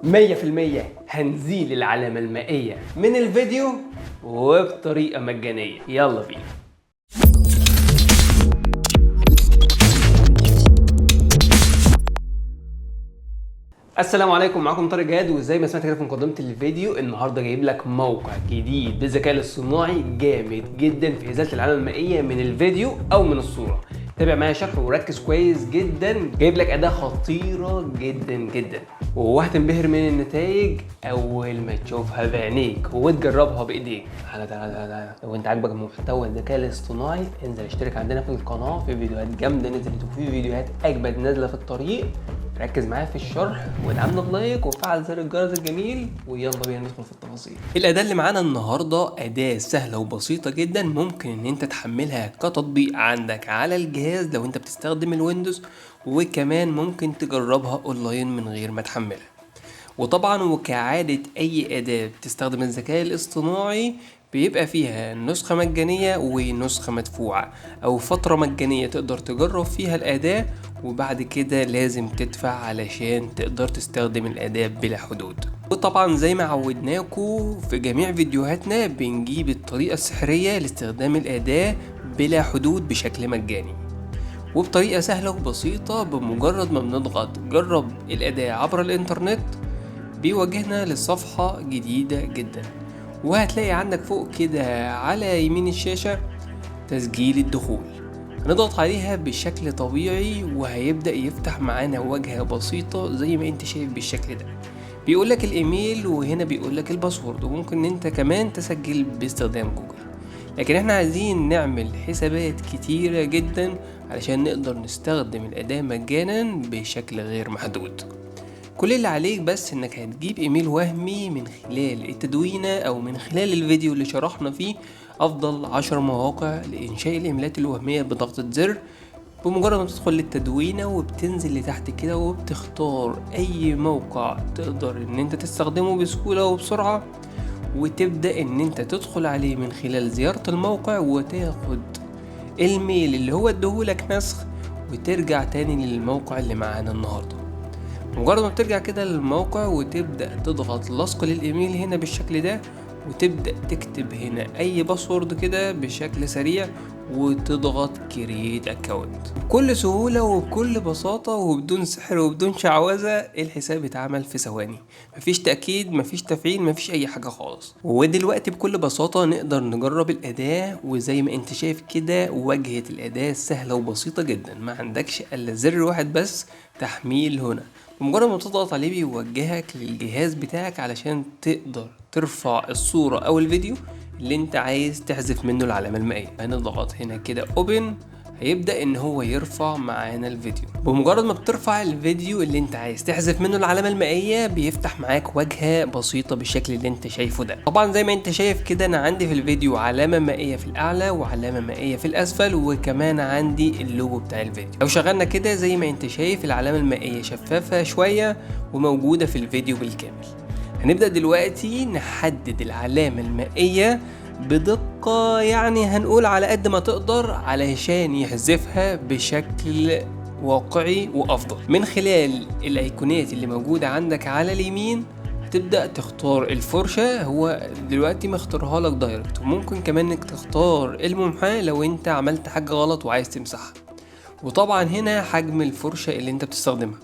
100% هنزيل العلامة المائية من الفيديو وبطريقة مجانية. يلا بينا. السلام عليكم، معاكم طارق جاد. وزي ما سمعت كده في مقدمه الفيديو، النهارده جايب لك موقع جديد بالذكاء الاصطناعي جامد جدا في ازالة العلامة المائية من الفيديو او من الصورة. تابع معايا شرح وركز كويس جدا، جايب لك اداه خطيرة جدا جدا وهتنبهر من النتائج اول ما تشوفها بعينيك وتجربها بايديك. تعالى تعالى تعالى، لو انت عاجبك محتوى الذكاء الاصطناعي انزل اشترك عندنا في القناة، في فيديوهات جامدة نزلت وفي فيديوهات اجمد نازله في الطريق. ركز معايا في الشرح وادعمنا ب like وفعل زر الجرس الجميل، ويلا بينا ندخل في التفاصيل. الاداة اللي معانا النهارده اداه سهلة وبسيطة جدا، ممكن ان انت تحملها كتطبيق عندك على الجهاز لو انت بتستخدم الويندوز، وكمان ممكن تجربها اونلاين من غير ما تحملها. وطبعا وكعادة اي اداه بتستخدم الذكاء الاصطناعي بيبقى فيها نسخة مجانية ونسخة مدفوعة، أو فترة مجانية تقدر تجرب فيها الأداة، وبعد كده لازم تدفع علشان تقدر تستخدم الأداة بلا حدود. وطبعا زي ما عودناكم في جميع فيديوهاتنا بنجيب الطريقة السحرية لاستخدام الأداة بلا حدود بشكل مجاني وبطريقة سهلة وبسيطة. بمجرد ما بنضغط جرب الأداة عبر الإنترنت بيوجهنا لصفحة جديدة جدا، وهتلاقي عندك فوق كده على يمين الشاشة تسجيل الدخول. هنضغط عليها بشكل طبيعي وهيبدأ يفتح معانا واجهة بسيطة زي ما انت شايف بالشكل ده. بيقولك الايميل وهنا بيقولك ال password، وممكن انت كمان تسجل باستخدام جوجل. لكن احنا عايزين نعمل حسابات كتيرة جدا علشان نقدر نستخدم الأداة مجانا بشكل غير محدود. كل اللي عليك بس انك هتجيب ايميل وهمي من خلال التدوينة او من خلال الفيديو اللي شرحنا فيه افضل 10 مواقع لانشاء الايميلات الوهمية بضغطة زر. بمجرد ما تدخل للتدوينة وبتنزل لتحت كده وبتختار اي موقع تقدر ان انت تستخدمه بسهولة وبسرعة، وتبدأ ان انت تدخل عليه من خلال زيارة الموقع وتاخد ال mail اللي هو اديهولك نسخ، وترجع تاني للموقع اللي معانا النهاردة. مجرد ما بترجع كده للموقع وتبدأ تضغط لصق للإيميل هنا بالشكل ده، وتبدأ تكتب هنا أي password كده بشكل سريع وتضغط create account بكل سهولة وبكل بساطة وبدون سحر وبدون شعوذة. الحساب اتعمل في ثواني، مفيش تأكيد، مفيش تفعيل، مفيش أي حاجة خالص. ودلوقتي بكل بساطة نقدر نجرب الأداة، وزي ما انت شايف كده واجهة الأداة سهلة وبسيطة جدا، ما عندكش إلا زر واحد بس، تحميل هنا. بمجرد ما تضغط عليه بيوجهك للجهاز بتاعك علشان تقدر ترفع الصورة أو الفيديو اللي انت عايز تحذف منه العلامة المائية. هنضغط هنا كده open، هيبدأ ان هو يرفع معانا الفيديو. بمجرد ما بترفع الفيديو اللي انت عايز تحذف منه العلامة المائية بيفتح معاك واجهة بسيطة بالشكل اللي انت شايفه ده. طبعا زي ما انت شايف كده انا عندي في الفيديو علامة مائية في الاعلى وعلامة مائية في الاسفل، وكمان عندي اللوجو بتاع الفيديو. لو شغلنا كده زي ما انت شايف العلامة المائية شفافة شوية وموجودة في الفيديو بالكامل. هنبدأ دلوقتي نحدد العلامة المائية بدقة، يعني هنقول على قد ما تقدر علشان يحذفها بشكل واقعي وأفضل. من خلال الأيقونات اللي موجودة عندك على اليمين هتبدأ تختار الفرشة، هو دلوقتي مختارها لك direct، وممكن كمان انك تختار الممحاة لو انت عملت حاجة غلط وعايز تمسحها. وطبعا هنا حجم الفرشة اللي انت بتستخدمها.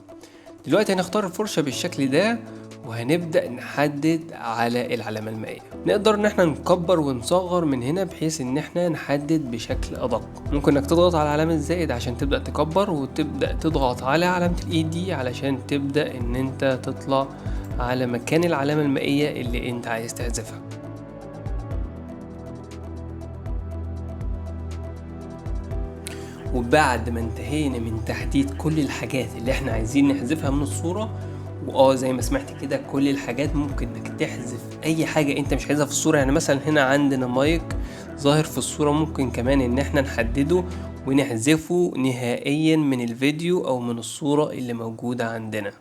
دلوقتي هنختار الفرشة بالشكل ده وهنبدأ نحدد على العلامة المائية. نقدر ان احنا نكبر ونصغر من هنا بحيث ان احنا نحدد بشكل ادق. ممكن انك تضغط على علامة زائد عشان تبدأ تكبر، وتبدأ تضغط على علامة الايد دي علشان تبدأ ان انت تطلع على مكان العلامة المائية اللي انت عايز تحذفها. وبعد ما انتهينا من تحديد كل الحاجات اللي احنا عايزين نحذفها من الصورة، زي ما سمعت كده كل الحاجات ممكن انك تحذف اي حاجة انت مش عايزها في الصورة. يعني مثلا هنا عندنا مايك ظاهر في الصورة، ممكن كمان ان احنا نحدده ونحذفه نهائيا من الفيديو او من الصورة اللي موجودة عندنا،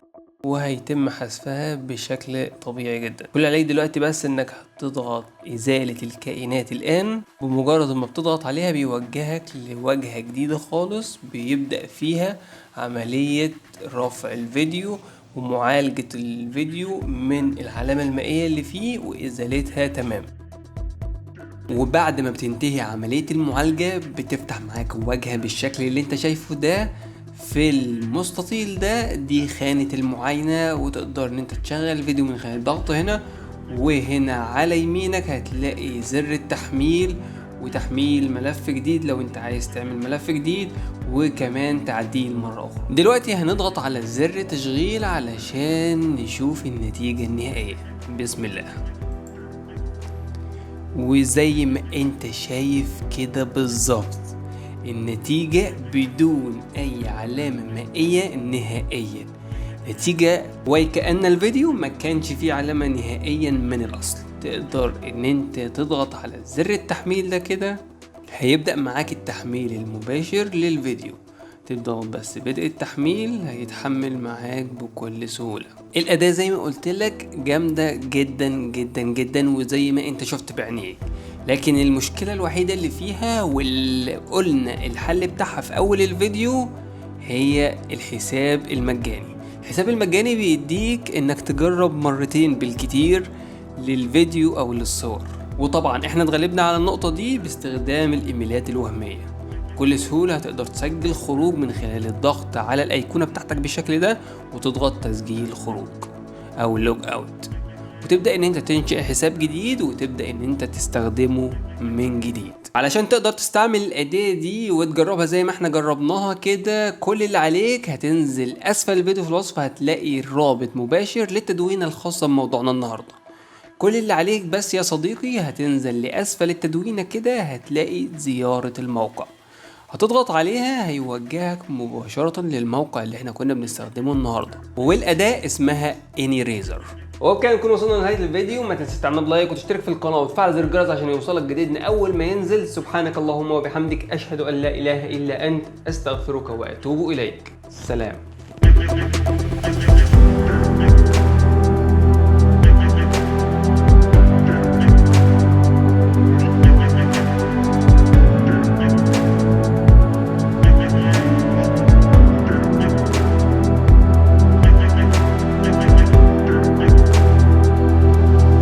وهيتم حذفها بشكل طبيعي جدا. كل عليك دلوقتي بس انك هتضغط ازالة الكائنات الان. بمجرد ما بتضغط عليها بيوجهك لواجهة جديدة خالص بيبدأ فيها عملية رفع الفيديو ومعالجة الفيديو من العلامة المائية اللي فيه وإزالتها تمام. وبعد ما بتنتهي عملية المعالجة بتفتح معاك واجهة بالشكل اللي انت شايفه ده في المستطيل ده، دي خانة المعاينة، وتقدر ان انت تشغل الفيديو من خلال الضغط هنا، وهنا على يمينك هتلاقي زر التحميل وتحميل ملف جديد لو انت عايز تعمل ملف جديد، وكمان تعديل مرة أخرى. دلوقتي هنضغط على زر تشغيل علشان نشوف النتيجة النهائية. بسم الله. وزي ما انت شايف كده بالظبط النتيجة بدون أي علامة مائية نهائيا، نتيجة وكأن الفيديو ما كانش فيه علامة نهائيا من الأصل. تقدر ان انت تضغط على زر التحميل ده كده، هيبدأ معاك التحميل المباشر للفيديو. تضغط بس بدء التحميل هيتحمل معاك بكل سهولة. الأداة زي ما قلت لك جامدة جدا جدا جدا، وزي ما انت شفت بعينيك، لكن المشكلة الوحيدة اللي فيها واللي قلنا الحل بتاعها في أول الفيديو هي الحساب المجاني. الحساب المجاني بيديك انك تجرب مرتين بالكتير للفيديو او للصور، وطبعا احنا اتغلبنا على النقطة دي باستخدام الايميلات الوهمية. بكل سهولة هتقدر تسجل خروج من خلال الضغط على الايقونة بتاعتك بالشكل ده، وتضغط تسجيل خروج او log out، وتبدأ ان انت تنشئ حساب جديد وتبدأ ان انت تستخدمه من جديد. علشان تقدر تستعمل الأداة دي وتجربها زي ما احنا جربناها كده، كل اللي عليك هتنزل اسفل الفيديو في الوصف هتلاقي الرابط مباشر للتدوين الخاصة بموضوعنا النهاردة. كل اللي عليك بس يا صديقي هتنزل لأسفل التدوينة كده هتلاقي زيارة الموقع، هتضغط عليها هيوجهك مباشرة للموقع اللي احنا كنا بنستخدمه النهاردة، والأداة اسمها AniRaser. وبكده نكون وصلنا لنهاية الفيديو. ما تنساش تعمل like وتشترك في القناة وتفعل زر الجرس عشان يوصلك جديدنا أول ما ينزل. سبحانك اللهم وبحمدك، أشهد أن لا إله إلا أنت، أستغفرك وأتوب إليك. سلام.